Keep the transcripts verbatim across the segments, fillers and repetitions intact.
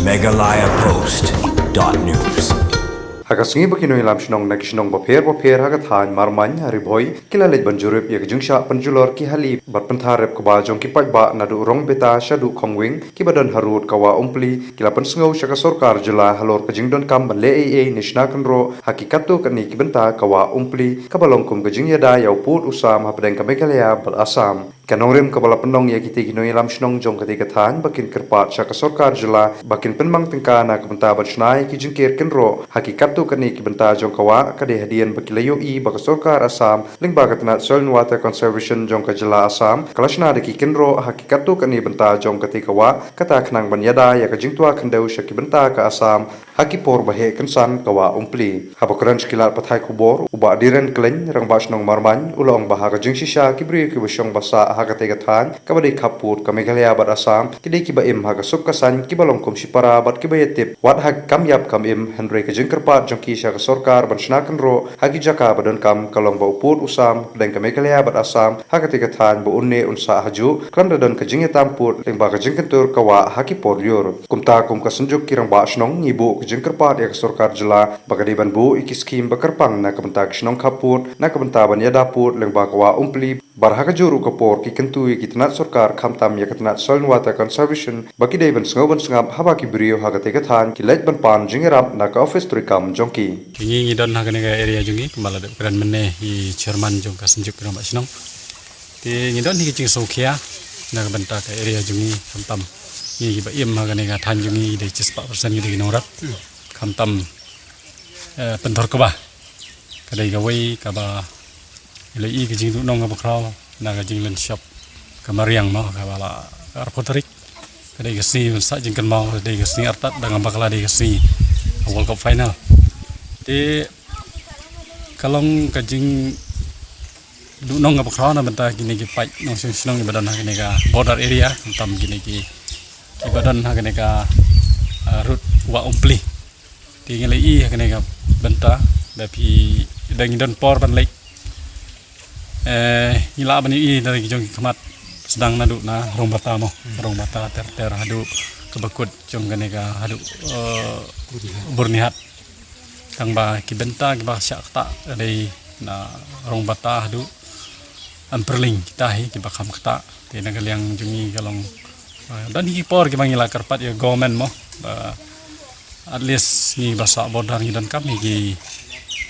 Meghalaya Post dot news. Ha ka sngi ba ki nongïalam shnong na ki shnong bapher bapher ha ka thaiñ Marmain ha Ri Bhoi ki la leit ban jurip ïa ka jingshah pynjulor ki hali bad pynthar rep kba jong ki paidbah naduh Rongbeta shaduh Khongwing kiba don harud ka Wah Umpli, ki la pynsngew sha ka sorkar jylla halor ka jingdonkam ban leh ei ei ne shna kynroh ha ki katto katne ki bynta ka Wah Umpli kaba long kum ka jingïada ïa u pud u sam hapdeng ka Meghalaya bad Assam. Ka nongrim kaba la pynlong ïa kitei ki nongïalam shnong jong katei ka thaiñ ba kin kyrpad sha ka sorkar jylla ba kin pynmang tyngka na ka bynta ban shna ïa ki jingker kynroh ha ki katto katne ki bynta jong ka Wah ka dei hadien ba ki la ïohi ba ka sorkar Assam lyngba ka tnat Soil and Water Conservation jong ka jylla Assam ka la shna da ki kynroh ha ki katto katne bynta jong katei ka Wah, kata khnang ban ïada ïa ka jingtwa khyndew sha ki bynta ka Assam ha ki por ba heh kynsan ka Wah Umpli. Haba kren sha ki lad pathai khubor, u Bah Dhiren Klein, Rangbah Shnong Marmain, u la ong ba ha ka jingshisha ki briew kiba shong ba sah ha katei ka thaiñ kaba dei khappud ka Meghalaya bad Assam ki dei kiba im ha ka suk ka saiñ kiba long kum shipara bad kiba ïatip wat ha ka kam ïap kam im, hynrei ka jingkyrpad jong ki sha ka sorkar ban shna kynroh ha ki jaka ba donkam ka long ba u pud u sam hapdeng ka Meghalaya bad Assam ha katei ka thaiñ ba un ne un sah hajuh khlem da don ka jingïatam pud lyngba ka jingkyntur ka Wah ha ki por lyiur. Kumta kum ka Synjuk ki Rangbah Shnong ngi buh ka jingkyrpad ïa ka sorkar jylla ba ka dei ban buh ïa ki skhim ba kyrpang na ka bynta ki shnong khappud na ka bynta ban ïada pud lyngba ka Wah Umpli, bad ha kajuh ruh ka por ki kyntu ïa ki tnat sorkar khamtam ïa ka tnat Soil and Water Conservation ba ki dei ban sngew ban sngap haba ki briew ha katei ka thaiñ ki leit ban pan jingïarap na ka ophis treikam jong ki. Te ngi ngi don ha kane ka area jong ngi kumba la dep kren mynne i chairman jong ka Synjuk ki Rangbah Shnong. Te ngi don hi ka jingsngewkhia na ka bynta ka area jong ngi khamtam ngi kiba im ha kane ka thaiñ jong ngi dei chispah percent ngi dei ki nongrep. Khamtam eh, pynthor kba ka dei kawei kaba la i ka jingduhnong kaba khraw na ka jinglen shop ka mariang mo kaba la arphew tarik. Ka dei ka sngi ban sah jingkynmaw, ka dei ka sngi artat dang bakla dei ka sngi World Cup final. Te ka long ka jingduhnong kaba khraw na bynta kine ki paid nongshong shnong kiba don ha kine ka border area, khamtam kine ki kiba don ha kine ka ah, road Wah Umpli. Te ngi la i ha kane ka bynta da phi da ngi don por ban leit. Eh, ngi lah ban i da ki jong ki khmat sdang naduh na Rongbata mo. Rongbata ter ter haduh kaba kut jong kane ka haduh eh, Byrnihat. Tang ba ki bynta kiba shah kata dei na Rongbata haduh Amparling kita hi kiba kham kata. Te na ka liang jong ngi ka long ah, don hi ki por kiba ngi la kyrpad ïa government mo ba at least ngi ba sah border ngi donkam hi ki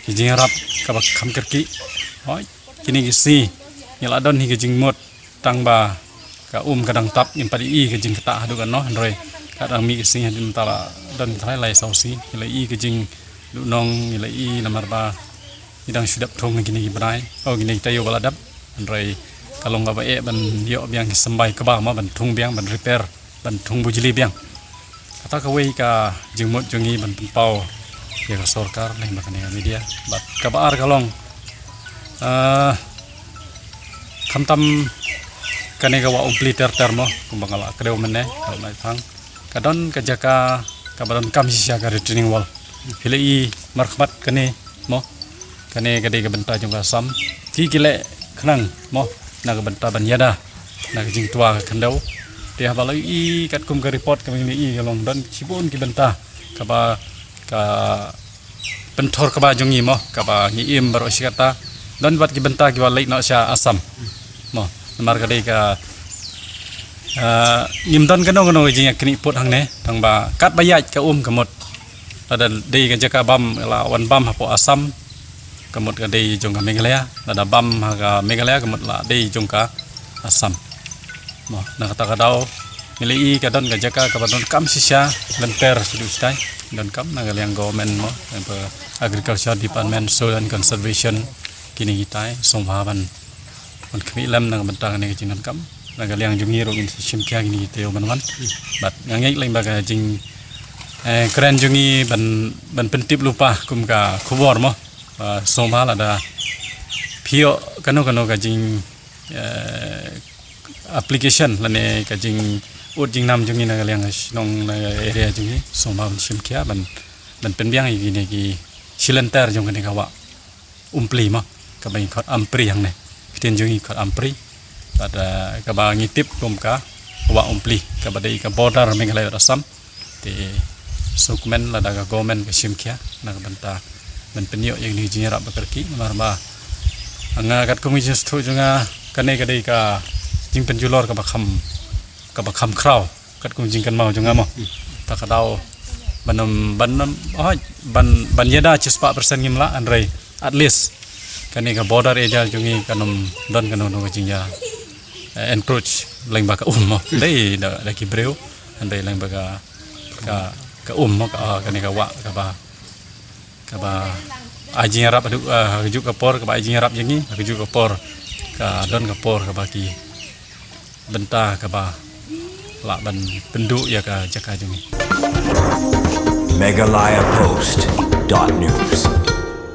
ki jingïarap kaba kham kyrkieh. Hoi kine ki sngi ngi la don hi ki jingmut tang ba ka um ka dang tap ngim pat i ka jingkata haduh katno hynrei ka dang mih ki sngi hadien ta la don trai lai saw sngi ngi la i ka jingduhnong ngi la i namar ba ngi dang shu dep thung ha kine ki bnai, oh kine ki taïew ba la dep. Hynrei ka long kaba eh ban ïoh biang ki symbai kba mo ban thung biang ban repair ban thung bujli biang. Kata kawei ka jingmut jong ngi ban pynpaw ïa ka sorkar lem bad kane ka media. Bad kaba ar ka long ah, khamtam kane ka Wah Umpli ter ter mo kumba nga la kdew mynne ka la mai thang. Ka don ka jaka kaba donkam shisha ka retaining wall. Phi la i markhmat kane mo. Kane ka dei ka bynta jong ka Assam. Ki ki leh khnang mo na ka bynta ban ïada na ka jingtwa ka khyndew. Te haba la i katkum ka report kaba ngi la i ka long don shibun ki bynta kaba ka pynthor kaba jong ngi mo kaba ngi im baroh shi katta. Don bad ki bynta kiba leit noh sha Assam mo namar ka dei ka ah, ngim don kano kano ka jingïaknieh pud hangne tang ba kat ba ïaid ka um ka mut. Lada dei ka jaka bam la wan bam hapoh Assam ka mut ka dei jong ka Meghalaya, lada bam ha ka Meghalaya ka mut la dei jong ka Assam. Mo na kata ka daw ngi la i ka don ka jaka kaba donkam shisha lynter sha duk shatai donkam na ka liang government mo, agriculture department, soil and conservation, kine kitai sngewbha ban ban khmih lem na ka bynta kane ka jingdonkam. Na ka liang jong ngi ruh ngin sa shim khia kine ki taïew ban wan. Bad nga ngeit lem ba ka jing eh, kren jong ngi ban ban pyntip lypa kum ka khubor mo. Ba sngewbha lada phi ïoh kano kano ka jing eh, application lane ka jing ud jingnam jong ngi na ka liang shnong na ka area jong ngi sngewbha ban shim khia ban ban pynbiang ïa kine ki shi lynter jong kane ka Wah Umpli mo kaba ngi khot Ampri hangne. Ktien jong ngi khot Ampri. Bad eh, kaba ngi tip kum ka Wah Umpli kaba dei ka border Meghalaya bad Assam. Sngewkmen lada ka government ka shim khia na ka bynta ban pynïoh ïa kine ki jingïarap ba kyrkieh, namar ba nga katkum ka jingsngewthuh jong nga, kane ka dei ka jingpynjulor kaba kham, kaba kham khraw katkum jingkynmaw jong nga mo. Ta ka daw ban ym, ban ym, hooid, ban, ban ïada shispah percent ngim lah, hynrei at least kane ka border area jong ngi kan ym don kano kano ka jingïa, eh, encroach lyngba ka um mo. Dei da, da ki briew, hynrei lyngba ka, ka, ka um mo, ka, ah, kane ka wah kaba, kaba ai jingïarap haduh, ah, ha kajuh ka por, kaba ai jingïarap ïa ngi ha kajuh ka por, ka don ka por kaba ki bynta kaba lah ban pynduh ïa ka jaka jong ngi. Meghalaya Post dot news.